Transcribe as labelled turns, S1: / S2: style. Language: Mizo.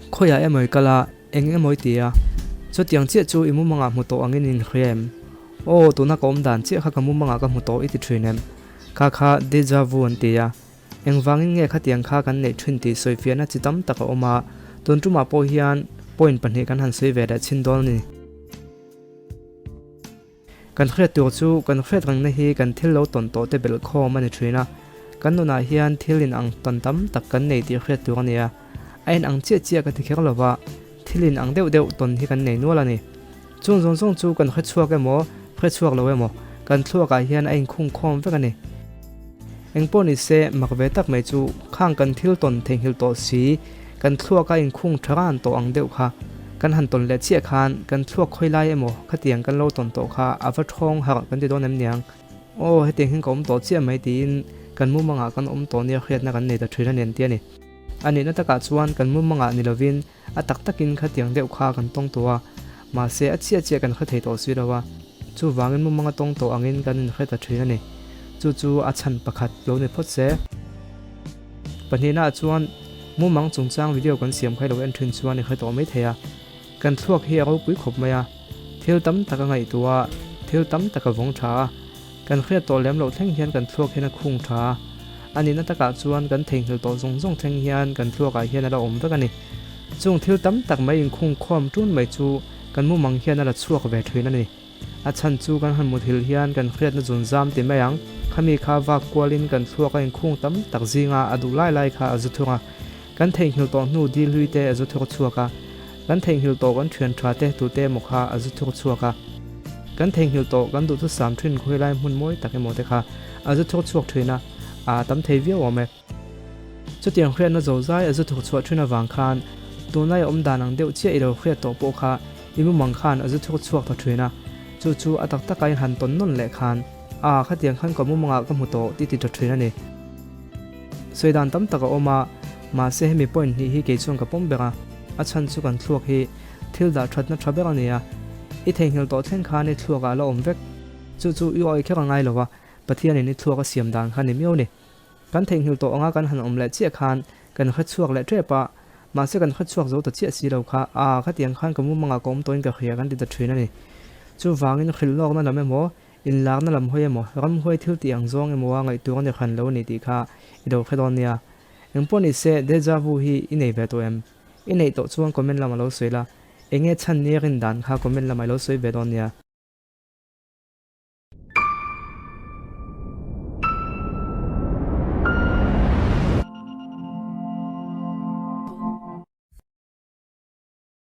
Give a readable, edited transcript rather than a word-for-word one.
S1: Khawiah emaw i kal a, eng emaw i ti a, chutiang chiah chu i mumangah hmu tawh angin i inhria em? Aw, tuna ka awm dan chiah kha ka mumangah ka hmu tawh i ti thin em? Kha kha deja vu an ti a, engvangin nge khatiang kha kan neih thin tih sawifiahna chi tam tak a awm a, tun tumah pawh hian point pahnih kan han sawi ve leh chhin dawn a ni. Kan hriat tur chu kan hriat rengna hi kan thil lo tawn tawh te belh khawm a ni thin a, kan nunah hian thil in ang tawn tam tak kan nei tih hriat tur a ni a, a in ang chiah chiah ka ti kher lo va, thil in ang deuh deuh tawn hi kan nei nual a ni. Chung zawng zawng chu kan hre chhuak emaw, hre chhuak lo emaw, kan thluakah hian a inkhung khawm vek a ni. Engpawh ni se, mak ve tak mai chu khang kan thil tawn theihnghilh tawh si, kan thluaka inkhung tha ran tawh ang deuh kha kan han tawn leh chiah khan kan thluak khawi lai emaw khatiang kan lo tawn tawh kha a va thawng harh kan ti dawn em niang? Aw, hetiang hian ka awm tawh chiah mai tiin kan mumangah kan awm tawh nia hriatna kan nei ta thin a ni an ti a ni. A nihna takah chuan kan mumangah ni lovin A tak takin khatiang deuh kha kan tawng tawh a, mahse a chiah chiah kan hre thei tawh si lo a, chuvangin mumanga tawng tawh angin kan inhre ta thin a ni. Chu chu a chhan pakhat lo ni phawt se. Pahnihnaah chuan mumang chungchang video kan siam kha i lo en thin chuan i hre tawh mai thei a, kan thluak hi a ropui khawp mai a, thil tam tak a ngaihtuah a, thil tam tak a vawng tha a, Kan hriat tawh lem loh thleng hian kan thluak hian a khung tha a, a nihna takah chuan kan theihnghilh tawh zawng zawng thleng hian kan thluakah hian a la awm vek a ni. Chung thil tam tak mai inkhung khawm tun mai chu kan mumang hian a la chhuak ve thin a ni. A chhan chu kan han muthilh hian kan hriatna zun zam ti mai ang, khami kha vak kualin kan thluak a inkhung tam tak zinga a duh lai lai kha a zu thung a, kan theihnghilh tawh hnu dil hlui te a zu thawk chhuak a. Kan theihnghilh tawh kan thian tha te tute emaw kha a zu thawk chhuak a. Kan theihnghilh tawh kan duhthusam thin khawi lai hmun mawi tak emaw te kha a zu thawk chhuak thin a, a tam thei viau awm e. Chutiang hriatna zo zai a zu thawk chhuah thin avang khan tunlai a awm dan ang deuh chiah i lo hriat tawh pawh kha i mumang khan a zu thawk chhuak ta thin a. Chu chu a tak taka in han tawn nawn leh khan a khatiang khan ka mumangah ka hmu tawh ti ti ta thin a ni. Sawi dan tam tak a awm a, mahse hemi point hnih hi kei chuan ka pawm ber a, a chhan chu kan thluak hi thil dah thatna tha ber a ni a, i theihnghilh tawh thleng khan i thluakah a la awm vek. Chu chu i awi kher a ngai lo a, Pathianin i thluak a siam dan kha ni miau ni. Kan theihnghilh tawh anga kan han awm leh chiah khan kan hre chhuak leh tep a, mahse kan hre chhuak zo ta chiah si lo kha, aa khatiang khan ka mumangah ka awm tawhin ka hria kan ti ta thin a ni. Chuvangin hrilh lawkna lam emaw Inlakna lam hawi emaw, ram huai thil tih ang zawng emaw a ngaihtuah a ni hran lo a ni tih kha i lo hre dawn nia. Engpawh ni se, deja vu hi i nei ve tawh em? I neih tawh chuan comment lamah lo sawi la, enge chhan nia rin dan kha comment lamah i lo sawi ve dawn nia.